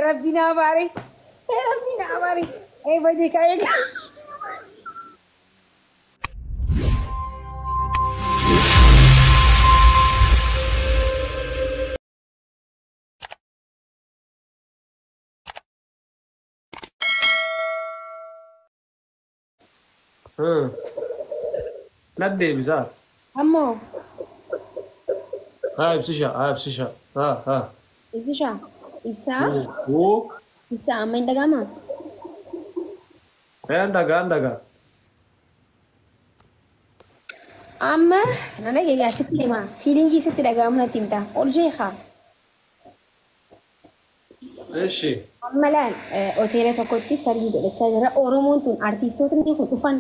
Rabbi na abaare. Rabbi na abaare. Badee ka'ee. Nan deebisaa. Ammoo. Haa ibsisha, haa ibsisha. Haa haa. Ibsisha. Ibsaa. Wuu. Ibsaa amma hin dhaga'amaa? Een dhagaa, een dhagaa. Amma na dhageegaa sitti himaa. Fiilingii sitti dhaga'amu natti himta. Ol jeeqaa. Eshi. Amma laal hoteela tokkotti sargii godhachaa jira. Oromoon tun artiistootni kun dhufan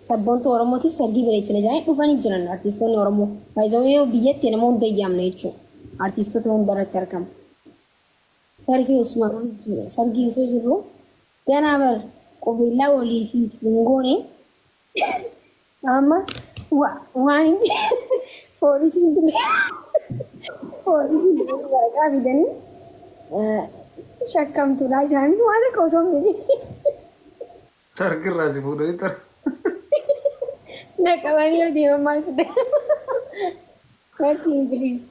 sabboontuu Oromootiif sargii bareechina jedhanii dhufanii jiran artiistoonni Oromoo. Baay'ee biyyatti nama hunda hin yaamne jechuudha. Artiistoota hunda irratti argama. Sargii osuma sargii osoo jirru ganaa bar qubeellaa walii fi hin goone amma waan poolisiin waraqaa fidanii shakkamtuudha jedhanii waan akka osoo hin beekin. Sargirraa si fuudhanii tar. Na qabanii yoo deeman maal si natti hin please.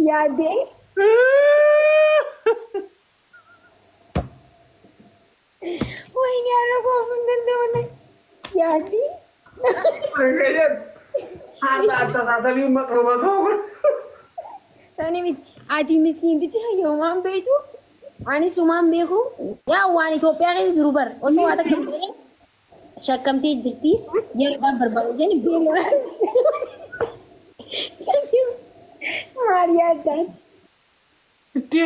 Yaaddee. Wayini har'a koofuu hin danda'u yaaddee. Haala አስተሳሰቢው መጥፎ መጥፎ Sani miti ati miskiintichi hayyoomaan beektu anis sumaan beeku yaa waan Itoophiyaa keessa jiru bar osoo waa takka hin beekin shakkamtee jirti yeroodhaan barbaadu jedhani beeku. Maal yaaddaati? Itti.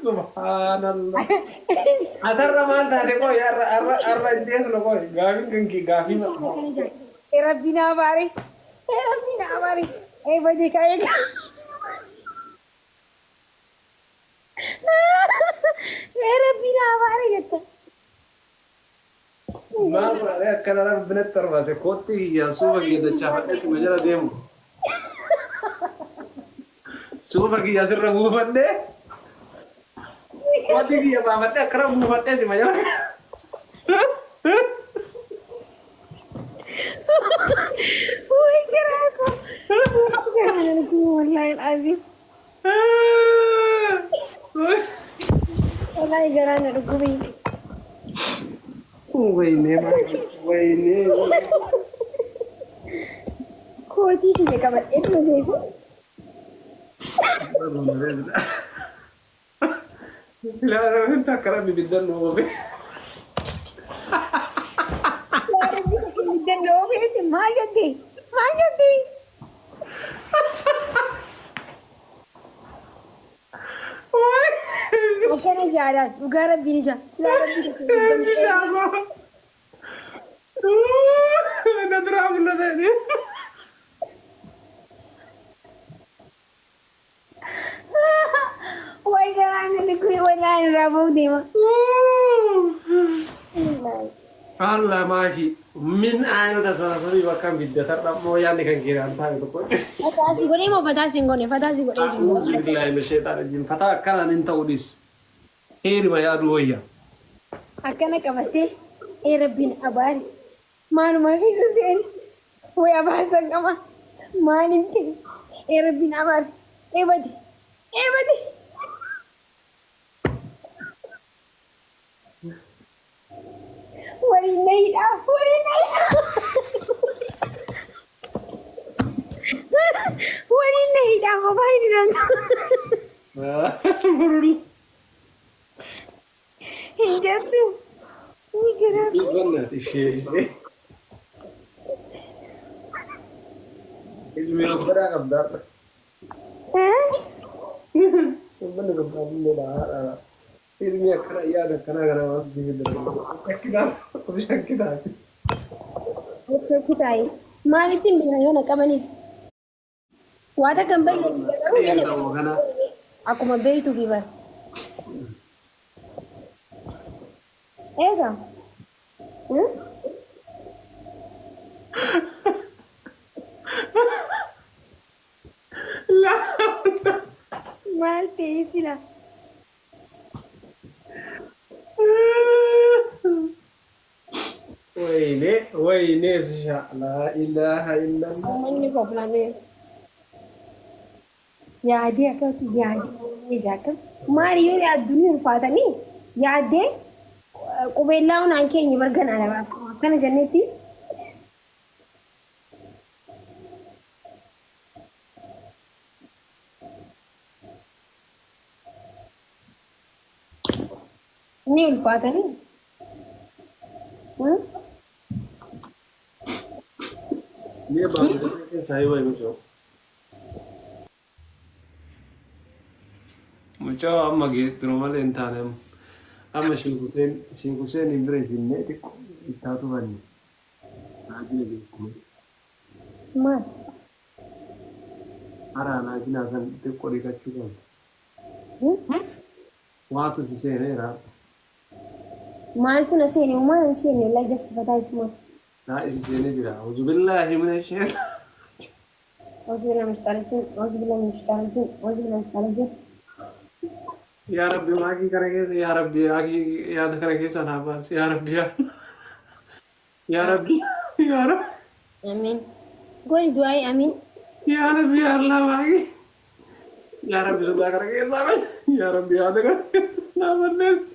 Subhanallah. Atarra maal taate qoy arra arra arra indeet no qoy gaafiin kan kee gaafii Rabbi na abaare. Rabbi na abaare. Badee ka'ee. Rabbi na abaare jetta. Maal taate akkana rabbi natti arbaate kootti kiyyaan suufa kiyya dachaafadhee sima jala deemu. Suufa kiyya asirra buufadhee kootti kiyya baafadhee akkana buufadhee sima jala. Way garaa koo. Garaa na dhukkuba wallaahi al'aziim. Wallaahi garaa na dhukkube. Wayne wayne. Kootii kiyya qabadhee tuma beeku. Ilaaluun akka rabbi biddan nu oofe. Biddan nu oofeeti maal jettee? Maal jettee? Akkana jaalaan dhugaa rabbiin ija. Silaa rabbii tokko. Na duraa mul'ata jedhee. Way garaa na dhukkube wallaahi irraa ba'uu deema. Allah maafi min አይነት አስተሳሰብ bakka bidda moo yaadni kan kee kan taa'e tokko. Fataasi godhee moo fataasi hin goone? Fataasi godhee jiru. A'uuzu billaahi mina sheexaana rajiim. Fataa akkanaan hin ta'u dhis. Heerima yaaduu wayya. Akkana qabatee ee rabbiin abaari. Maaluma keessa seeni. Way abaarsan qaba. Maaliin ta'e? Ee rabbiin abaari. Ee bade. Ee bade. Waliin na hidhaa. Waliin na hidhaa. Waliin na hidhaa kophaa hin hidhamtu. Burul. Hin jettu. Ni garaa. Bis bannaati ishee. Ilmi obbadaa qabda har'a. Uummanni kun illee haadha. Ilmi akkana yaada akkanaa kana waan biyya darbu. Shakkitaan ofi shakkitaan. Shakkitaayi. Maalitti hin beekna yoo na qabaniif? Waa takka hin balleessi garuu yoo na Kana. Akkuma beektuu fi bara. Eega. Maal ta'e sila? Wayne wayne ibsisha laa ilaaha illallah. Uummanni koflamee. Yaadee akkamitti yaadee akkam maali yoo yaaddu ni ulfaatanii yaaddee qubeellaa hunaan keenya bargan alabaa akkana jennetti ni ulfaatanii. Mee baabura keessaa yoo mucoo. Mucoo amma geessinu malee hin taane amma. Amma Sheek Hussein hin bira finnee xiqqoo ittaatu banne. Naajina beekuma. Maal? Haraa naajinaa san xiqqoo dhiqachuu qabda. Waatu si seeneera. Maaltu na seene? Maal hin seene? Wallahi jastifataa jechuudha. Naa isi seenee jira. Auzubillahi mina sheen. Auzubillahi mina shaytaani rajiim. Auzubillahi mina shaytaani rajiim. Auzubillahi mina shaytaani rajiim. Yaa Rabbi maakii kana keessa yaa Rabbi maakii yaada kana keessa naa baasi yaa Rabbi yaa yaa Rabbi yaa Rabbi. Amiin. Godhi du'aayi amiin. Yaa Rabbi yaa Allah maakii. Yaa Rabbi sodaa kana keessaa baasi yaa Rabbi yaada kana keessa naa balleessi.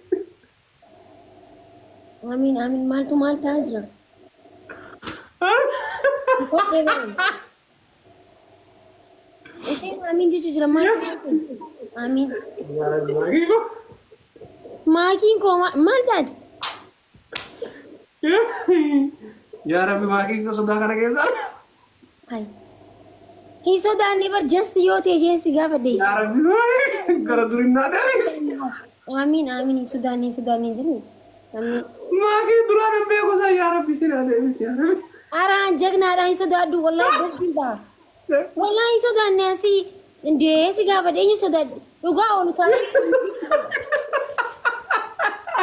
Amiin amiin maaltu maal ta'aa jira? Kophee baran. Isheen amiin jechuu jira maal ta'aa Amiin. Yaa Rabbi maakii koo. Maakiin koo maal taate? Yaa Rabbi maakii koo sodaa kana keessaa. Hai. Hin sodaanne bar just yoo ta'e isheen si gaafadhe. Yaa Rabbi maakii gara durinnaa deebisi. Amiin amiin hin sodaanne hin sodaanne hin jenne. Amiin. Maakii duraan hin beeku isaa yaa Rabbi sinaa deebisi yaa Rabbi. Araan jagnaadha hin sodaadhu wallahi gochuudha. Wallahi hin sodaanne asii indee si gaafadhe eenyu sodaadhu dhugaa oolu taanaan.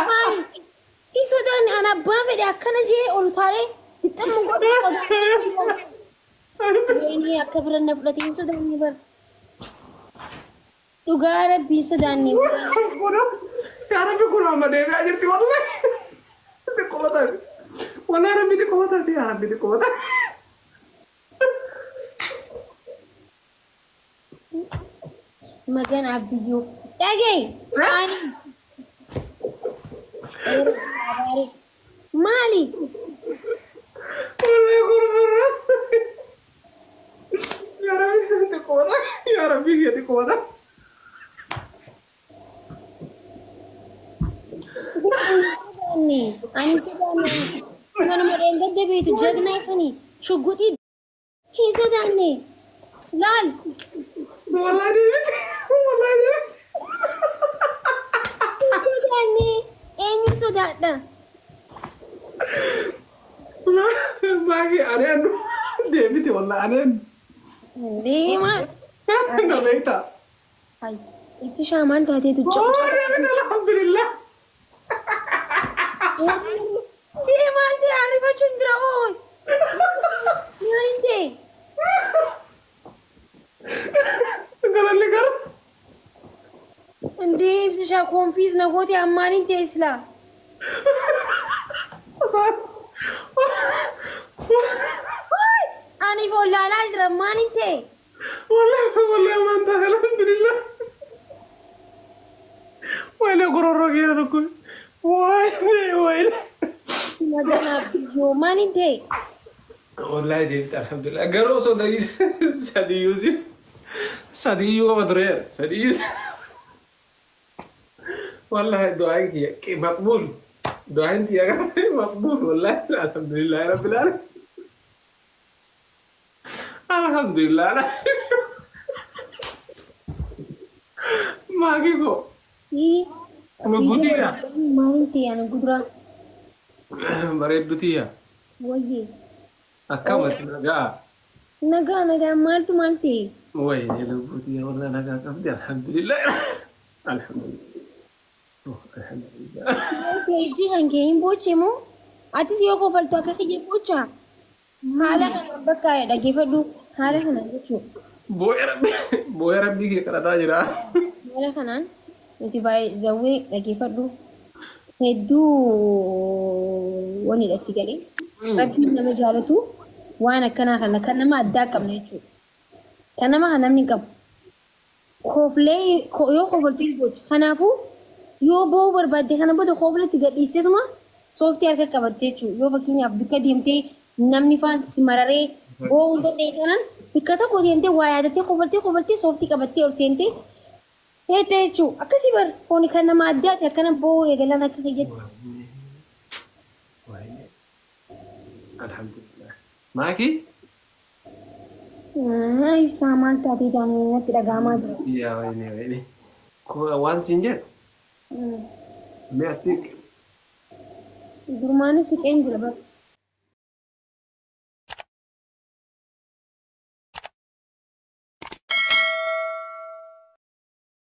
Maali? Hin sodaanne an abbaa fedhe akkana jee olu taalee fixammu godhu sodaadhu. Wayinii akka bira na fudhate hin sodaanne bar. Dhugaa Rabbii hin sodaanne. Yaa Rabbi kun amma deebi'aa jirti wallahi. Xiqqoo taate. Wallahi Rabbi xiqqoo taate yaa Rabbi xiqqoo taate. Magan abbiyyuu. Dhagee. Ani. Maali? Wallahi gurgurra. Yaa Rabbi xiqqoo taate. Yaa Rabbi xiqqoo taate. Ani sodaanne. Ani sodaanne. Kanuma dheengadda beektu jagnaa sanii shugguxii hin sodaanne. Laal. Wallahi deebiti. Wallahi deebiti. Hin sodaanne. Eenyu sodaadha? Maakii aneen deebiti wallahi aneen. Indee maal? Na beektaa. Hai. Ibsishaa maal taateetu Oo deebiti alhamdulillah. Indee maal ta'e ariifachuun jira ooy. Maal hin ta'e? Galalli gara. Indee ibsishaa koonfiis na goote ammaan hin ta'e silaa. Ani follaalaa jira maal hin ta'e? Wallahi wallahi waan taate alhamdulillah. Wayne gororoo keessa tokko. Wayne wayne. Magana biyyoo maal hin ta'e? Wallahi deebite alhamdulillah. Garuu osoo sadiyyuu si sadiyyuu qaba tureera sadiyyuu. Wallahi du'aan kiyya maqbuul. Du'aan kiyya maqbuul wallahi alhamdulillah rabbil alamin. Alhamdulillah. Maakii koo. Lubbuu Maal hin ta'e ani gudura Bareeddu tiyya. wayyee. Akkamati nagaa. Nagaa nagaa maaltu maal ta'e? Wayne lubbuu tiyya warra nagaa qabdi alhamdulillah. Alhamdulillah. Boochee ijji kan kee hin boochee moo? Atis yoo kofaltu akka kiyya boochaa? Haala kanaan bakka dhaggeeffadhu. Haala kanaan jechuudha. Boo'ee rabbi boo'ee rabbii kee kadhataa jira. Haala kanaan nuti baay'ee zawwee dhaggeeffadhu. Hedduu wanidha si galee. Rabbiin nama jaalatu waan akkanaa kana kan nama addaa qabna jechuudha. Kan nama kan namni hin qabu. Koflee yoo kofaltu hin boochu. Kanaafuu yoo boo'uu barbaadde kana booda koflatti gadhiisteetuma sooftii harka qabatte jechuudha. Yoo fakkeenyaaf bikka deemtee namni faan si mararee boo'uu hin dandeenye taanaan bikka tokko deemtee waa yaadattee kofaltee kofaltee sooftii qabattee ol seentee heete jechuudha. Akkasii bar kuni kan nama addaati akkana boo'uu eegalan akka kiyyatti. Alhamdulillah. Maakii? Ibsaa maal taatee daa'imni natti dhaga'amaa jira. Yaa wayne wayne. Waan siin jedhu mee asii Durmaanuu siqeen jira bara.